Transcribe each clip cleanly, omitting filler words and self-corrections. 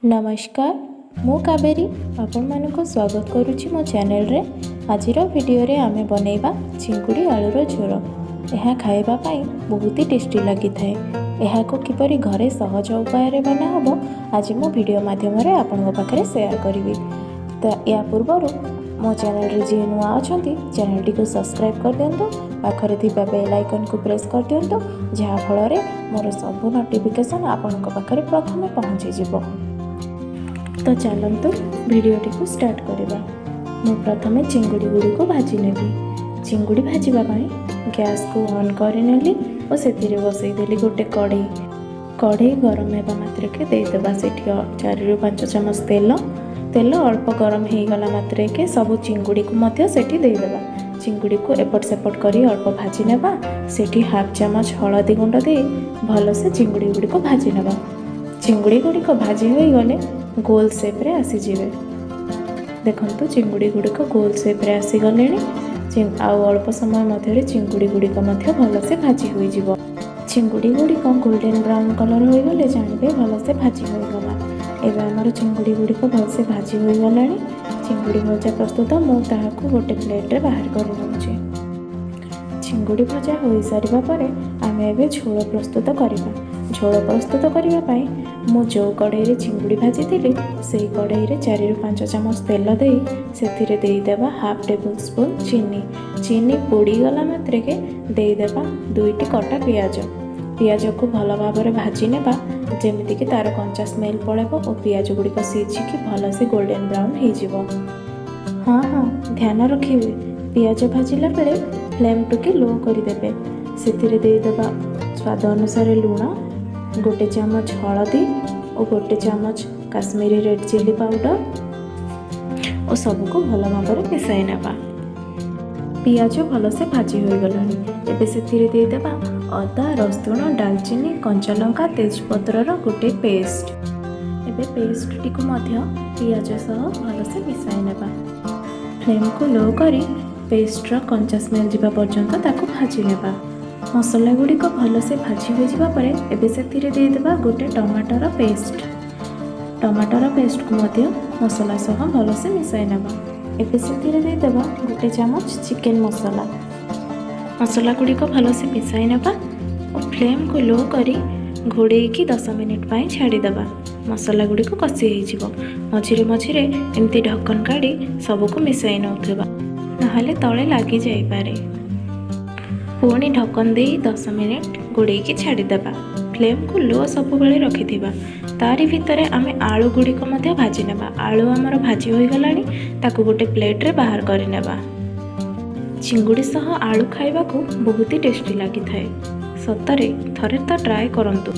ନମସ୍କାର, ମୁଁ କାବେରୀ ଆପଣମାନଙ୍କୁ ସ୍ୱାଗତ କରୁଛି ମୋ ଚ୍ୟାନେଲରେ। ଆଜିର ଭିଡ଼ିଓରେ ଆମେ ବନେଇବା ଚିଙ୍ଗୁଡ଼ି ଆଳୁର ଝୋଳ। ଏହା ଖାଇବା ପାଇଁ ବହୁତ ହି ଟେଷ୍ଟି ଲାଗିଥାଏ। ଏହାକୁ କିପରି ଘରେ ସହଜ ଉପାୟରେ ବନା ହେବ, ଆଜି ମୁଁ ଭିଡ଼ିଓ ମାଧ୍ୟମରେ ଆପଣଙ୍କ ପାଖରେ ସେୟାର କରିବି। ତ ୟା ପୂର୍ବରୁ ମୋ ଚ୍ୟାନେଲରେ ଯିଏ ନୂଆ ଅଛନ୍ତି, ଚ୍ୟାନେଲଟିକୁ ସବସ୍କ୍ରାଇବ୍ କରିଦିଅନ୍ତୁ, ପାଖରେ ଥିବା ବେଲ୍ ଆଇକନ୍କୁ ପ୍ରେସ୍ କରିଦିଅନ୍ତୁ, ଯାହାଫଳରେ ମୋର ସବୁ ନୋଟିଫିକେସନ୍ ଆପଣଙ୍କ ପାଖରେ ପ୍ରଥମେ ପହଞ୍ଚିଯିବ। ତ ଚାଲନ୍ତୁ, ଭିଡ଼ିଓଟିକୁ ଷ୍ଟାର୍ଟ କରିବା। ମୁଁ ପ୍ରଥମେ ଚିଙ୍ଗୁଡ଼ି ଗୁଡ଼ିକୁ ଭାଜି ନେବି। ଚିଙ୍ଗୁଡ଼ି ଭାଜିବା ପାଇଁ ଗ୍ୟାସ୍କୁ ଅନ୍ କରିନେଲି ଓ ସେଥିରେ ବସେଇଦେଲି ଗୋଟେ କଢ଼େଇ। କଢ଼େଇ ଗରମ ହେବା ମାତ୍ରକେ ଦେଇଦେବା ସେଠି 4ରୁ 5 ଚାମଚ ତେଲ। ତେଲ ଅଳ୍ପ ଗରମ ହେଇଗଲା ମାତ୍ରକେ ସବୁ ଚିଙ୍ଗୁଡ଼ିକୁ ମଧ୍ୟ ସେଠି ଦେଇଦେବା। ଚିଙ୍ଗୁଡ଼ିକୁ ଏପଟ ସେପଟ କରି ଅଳ୍ପ ଭାଜି ନେବା। ସେଠି ହାଫ୍ ଚାମଚ ହଳଦୀ ଗୁଣ୍ଡ ଦେଇ ଭଲସେ ଚିଙ୍ଗୁଡ଼ି ଗୁଡ଼ିକୁ ଭାଜି ନେବା। ଚିଙ୍ଗୁଡ଼ି ଗୁଡ଼ିକ ଭାଜି ହୋଇଗଲେ ଗୋଲ ସେପ୍ରେ ଆସିଯିବେ। ଦେଖନ୍ତୁ, ଚିଙ୍ଗୁଡ଼ି ଗୁଡ଼ିକ ଗୋଲ ସେପ୍ରେ ଆସିଗଲେଣି। ଆଉ ଅଳ୍ପ ସମୟ ମଧ୍ୟରେ ଚିଙ୍ଗୁଡ଼ି ଗୁଡ଼ିକ ମଧ୍ୟ ଭଲସେ ଭାଜି ହୋଇଯିବ। ଚିଙ୍ଗୁଡ଼ି ଗୁଡ଼ିକ ଗୋଲ୍ଡେନ୍ ବ୍ରାଉନ୍ କଲର୍ ହୋଇଗଲେ ଜାଣିବେ ଭଲସେ ଭାଜି ହୋଇଗଲା। ଏବେ ଆମର ଚିଙ୍ଗୁଡ଼ି ଗୁଡ଼ିକ ଭଲସେ ଭାଜି ହୋଇଗଲାଣି। ଚିଙ୍ଗୁଡ଼ି ଭଜା ପ୍ରସ୍ତୁତ। ମୁଁ ତାହାକୁ ଗୋଟେ ପ୍ଲେଟ୍ରେ ବାହାର କରି ନେଉଛି। ଚିଙ୍ଗୁଡ଼ି ଭଜା ହୋଇସାରିବା ପରେ ଆମେ ଏବେ ଝୋଳ ପ୍ରସ୍ତୁତ କରିବା। ଝୋଳ ପ୍ରସ୍ତୁତ କରିବା ପାଇଁ ମୁଁ ଯେଉଁ କଢ଼େଇରେ ଚିଙ୍ଗୁଡ଼ି ଭାଜିଥିଲି, ସେଇ କଢ଼େଇରେ 4ରୁ 5 ଚାମଚ ତେଲ ଦେଇ ସେଥିରେ ଦେଇଦେବା ହାଫ୍ ଟେବୁଲ୍ ସ୍ପୁନ୍ ଚିନି। ଚିନି ପୋଡ଼ିଗଲା ମାତ୍ରକେ ଦେଇଦେବା ଦୁଇଟି କଟା ପିଆଜ। ପିଆଜକୁ ଭଲ ଭାବରେ ଭାଜି ନେବା, ଯେମିତିକି ତା'ର କଞ୍ଚା ସ୍ମେଲ୍ ପଳେଇବ ଓ ପିଆଜ ଗୁଡ଼ିକ ସିଝିକି ଭଲସେ ଗୋଲ୍ଡେନ୍ ବ୍ରାଉନ୍ ହେଇଯିବ। ହଁ, ଧ୍ୟାନ ରଖିବେ, ପିଆଜ ଭାଜିଲା ବେଳେ ଫ୍ଲେମ୍ ଟିକେ ଲୋ କରିଦେବେ। ସେଥିରେ ଦେଇଦେବା ସ୍ୱାଦ ଅନୁସାରେ ଲୁଣ, ଗୋଟେ ଚାମଚ ହଳଦୀ ଓ ଗୋଟେ ଚାମଚ କାଶ୍ମୀରୀ ରେଡ଼୍ ଚିଲି ପାଉଡ଼ର ଓ ସବୁକୁ ଭଲ ଭାବରେ ମିଶାଇ ନେବା। ପିଆଜ ଭଲସେ ଭାଜି ହୋଇଗଲାଣି। ଏବେ ସେଥିରେ ଦେଇଦେବା ଅଦା, ରସୁଣ, ଡାଲଚିନି, କଞ୍ଚାଲଙ୍କା, ତେଜପତ୍ରର ଗୋଟେ ପେଷ୍ଟ। ଏବେ ପେଷ୍ଟଟିକୁ ମଧ୍ୟ ପିଆଜ ସହ ଭଲସେ ମିଶାଇ ନେବା। ଫ୍ଲେମ୍କୁ ଲୋ କରି ପେଷ୍ଟର କଞ୍ଚା ସ୍ମେଲ୍ ଯିବା ପର୍ଯ୍ୟନ୍ତ ତାକୁ ଭାଜି ନେବା। ମସଲା ଗୁଡ଼ିକ ଭଲସେ ଭାଜି ହୋଇଯିବା ପରେ ଏବେ ସେଥିରେ ଦେଇଦେବା ଗୋଟେ ଟମାଟର ପେଷ୍ଟ। ଟମାଟର ପେଷ୍ଟକୁ ମଧ୍ୟ ମସଲା ସହ ଭଲସେ ମିଶାଇ ନେବା। ଏବେ ସେଥିରେ ଦେଇଦେବା ଗୋଟେ ଚାମଚ ଚିକେନ୍ ମସଲା। ମସଲା ଗୁଡ଼ିକ ଭଲସେ ମିଶାଇ ନେବା ଓ ଫ୍ଲେମ୍କୁ ଲୋ କରି ଘୋଡ଼େଇକି 10 ମିନିଟ୍ ପାଇଁ ଛାଡ଼ିଦେବା। ମସଲା ଗୁଡ଼ିକ କଷି ହେଇଯିବ। ମଝିରେ ମଝିରେ ଏମିତି ଢକ୍କନ କାଢ଼ି ସବୁକୁ ମିଶାଇ ନେଉଥିବା, ନହେଲେ ତଳେ ଲାଗିଯାଇପାରେ। ପୁଣି ଢକ୍କନ ଦେଇ 10 ମିନିଟ୍ ଘୋଡ଼େଇକି ଛାଡ଼ିଦେବା। ଫ୍ଲେମ୍କୁ ଲୋ ସବୁବେଳେ ରଖିଥିବା। ତାରି ଭିତରେ ଆମେ ଆଳୁ ଗୁଡ଼ିକ ମଧ୍ୟ ଭାଜି ନେବା। ଆଳୁ ଆମର ଭାଜି ହୋଇଗଲାଣି, ତାକୁ ଗୋଟେ ପ୍ଲେଟ୍ରେ ବାହାର କରିନେବା। ଚିଙ୍ଗୁଡ଼ି ସହ ଆଳୁ ଖାଇବାକୁ ବହୁତ ହି ଟେଷ୍ଟି ଲାଗିଥାଏ। ସତରେ ଥରେ ତ ଟ୍ରାଏ କରନ୍ତୁ।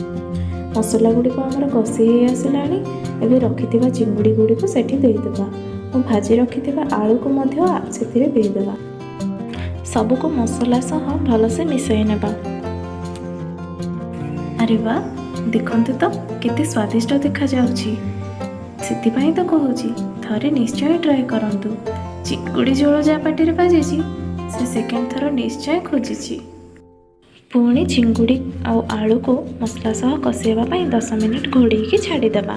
ମସଲା ଗୁଡ଼ିକ ଆମର କଷି ହେଇ ଆସିଲାଣି। ଏବେ ରଖିଥିବା ଚିଙ୍ଗୁଡ଼ି ଗୁଡ଼ିକୁ ସେଠି ଦେଇଦେବା ଓ ଭାଜି ରଖିଥିବା ଆଳୁକୁ ମଧ୍ୟ ସେଥିରେ ଦେଇଦେବା। ସବୁକୁ ମସଲା ସହ ଭଲସେ ମିଶାଇ ନେବା। ଆରେ ବା, ଦେଖନ୍ତୁ ତ କେତେ ସ୍ୱାଦିଷ୍ଟ ଦେଖାଯାଉଛି। ସେଥିପାଇଁ ତ କହୁଛି, ଥରେ ନିଶ୍ଚୟ ଟ୍ରାଏ କରନ୍ତୁ। ଚିଙ୍ଗୁଡ଼ି ଝୋଳ ଯାହା ପାଟିରେ ବାଜିଛି, ସେ ସେକେଣ୍ଡ ଥର ନିଶ୍ଚୟ ଖୋଜିଛି। ପୁଣି ଚିଙ୍ଗୁଡ଼ି ଆଉ ଆଳୁକୁ ମସଲା ସହ କଷିବା ପାଇଁ 10 ମିନିଟ୍ ଘୋଡ଼େଇକି ଛାଡ଼ିଦେବା।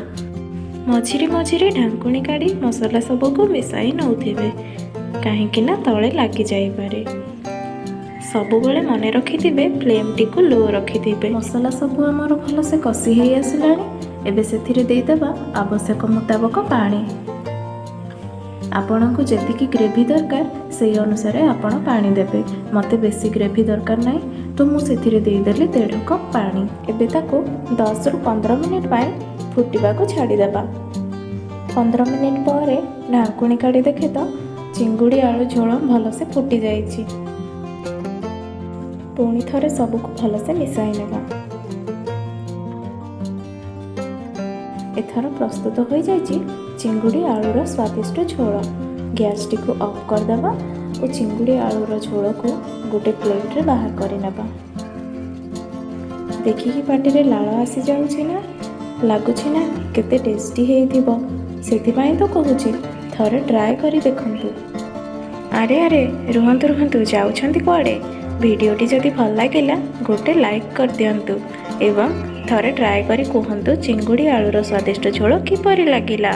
ମଝିରେ ମଝିରେ ଢାଙ୍କୁଣୀ କାଢ଼ି ମସଲା ସବୁକୁ ମିଶାଇ ନେଉଥିବେ, କାହିଁକି ନା ତଳେ ଲାଗିଯାଇପାରେ। ସବୁବେଳେ ମନେ ରଖିଥିବେ, ଫ୍ଲେମ୍ଟିକୁ ଲୋ ରଖିଥିବେ। ମସଲା ସବୁ ଆମର ଭଲସେ କଷି ହେଇ ଆସିଲାଣି। ଏବେ ସେଥିରେ ଦେଇଦେବା ଆବଶ୍ୟକ ମୁତାବକ ପାଣି। ଆପଣଙ୍କୁ ଯେତିକି ଗ୍ରେଭି ଦରକାର, ସେଇ ଅନୁସାରେ ଆପଣ ପାଣି ଦେବେ। ମୋତେ ବେଶୀ ଗ୍ରେଭି ଦରକାର ନାହିଁ, ତ ମୁଁ ସେଥିରେ ଦେଇଦେଲି ଦେଢ଼ କପ୍ ପାଣି। ଏବେ ତାକୁ 10ରୁ 15 ମିନିଟ୍ ପାଇଁ ଫୁଟିବାକୁ ଛାଡ଼ିଦେବା। 15 ମିନିଟ୍ ପରେ ଢାଙ୍କୁଣୀ କାଢ଼ି ଦେଖେ ତ ଚିଙ୍ଗୁଡ଼ି ଆଳୁ ଝୋଳ ଭଲସେ ଫୁଟି ଯାଇଛି। ପୁଣି ଥରେ ସବୁକୁ ଭଲସେ ମିଶାଇ ନେବା। ଏଥର ପ୍ରସ୍ତୁତ ହୋଇଯାଇଛି ଚିଙ୍ଗୁଡ଼ି ଆଳୁର ସ୍ୱାଦିଷ୍ଟ ଝୋଳ। ଗ୍ୟାସଟିକୁ ଅଫ୍ କରିଦେବା ଓ ଚିଙ୍ଗୁଡ଼ି ଆଳୁର ଝୋଳକୁ ଗୋଟେ ପ୍ଲେଟ୍ରେ ବାହାର କରିନେବା। ଦେଖିକି ପାଟିରେ ଲାଳ ଆସିଯାଉଛି ନା? ଲାଗୁଛି ନା କେତେ ଟେଷ୍ଟି ହେଇଥିବ? ସେଥିପାଇଁ ତ କହୁଛି, ଥରେ ଟ୍ରାଏ କରି ଦେଖନ୍ତୁ। ଆରେ ଆରେ, ରୁହନ୍ତୁ ରୁହନ୍ତୁ, ଯାଉଛନ୍ତି କୁଆଡ଼େ? ଭିଡ଼ିଓଟି ଯଦି ଭଲ ଲାଗିଲା, ଗୋଟେ ଲାଇକ୍ କରିଦିଅନ୍ତୁ ଏବଂ ଥରେ ଟ୍ରାଏ କରି କୁହନ୍ତୁ ଚିଙ୍ଗୁଡ଼ି ଆଳୁର ସ୍ୱାଦିଷ୍ଟ ଝୋଳ କିପରି ଲାଗିଲା।